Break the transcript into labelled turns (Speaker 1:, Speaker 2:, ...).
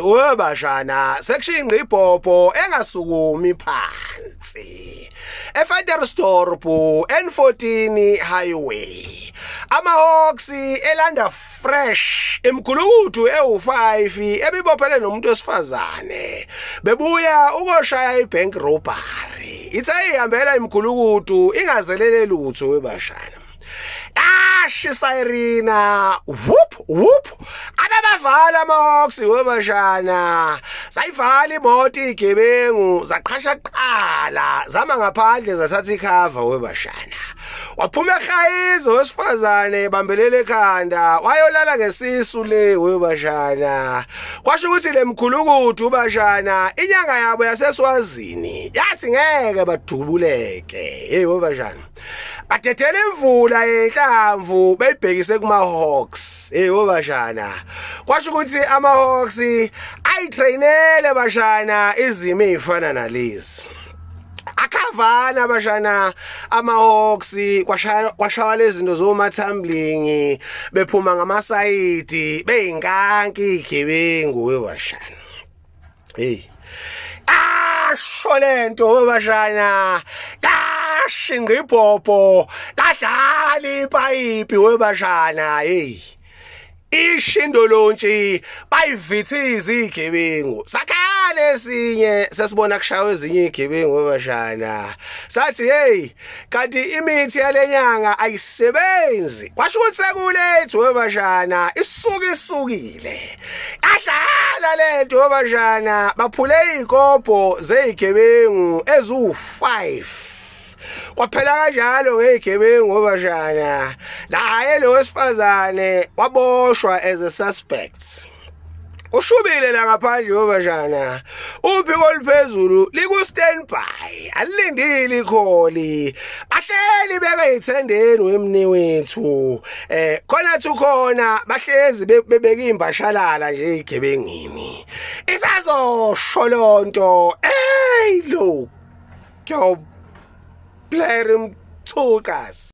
Speaker 1: Webashana sekushinqa ibhobho engasukumi phansi. eVentersdorp N14 Highway. Ama-Hawks elanda fresh imgulukuthu ewu5 ebibophele nomuntu wesifazane. Bebuya ukoshaya ibank robbery. Ithe ihambela imgulukudu ingazelele lutho webashana. Asha sirena whoop whoop ababavala ama-Hawks webashana sayivala imoto igebengu zaqhasha kuqala zama ngaphandle zathatha ikhava webashana waphuma ehayizo wesifazane bambelele ekhanda wayolala ngesisu le webashana kwasho ukuthi lemkhulukuthu bashana inyanga yabo yaseSwazini yathi ngeke badubuleke. Hey webashana badedela imvula yenhlamvu beyibhekise kuma Hawks. Hey webashana kwasho ukuthi ama Hawks ayitrainele bashana izimo ezifana nalezi. Akhavana bashana ama Hawks kwashaya lezi zinto zoma tumbling bephuma ngamasayidi beyinkanki igebengu webashana. Hey asho lento webashana kashinqa ibhobho ladlala ipayipi webashana. Hey ishindolontshi bayivithiza igebengu sakhale esinye sesibona kushawa ezinye igebengu webashana sathi hey kanti imithi yalenyanga ayisebenzi kwasho ukuthi sekulethu webashana isuka isukile adlala lento webashana baphule izikobho zezigebengu ezu5 kwaphela kanjalo ngezigebengu webashana naye lo wesifazane waboshwa as a suspect. Ushubile la ngaphandle webashana uphiko oluphezulu liku standby alilindile ikholi bahleli beke ithendeni wemni wethu khona thu khona bahlezi bebeka imbashalala nje igebengini isazosho lonto. Hey lo kyo Blair Mthukas.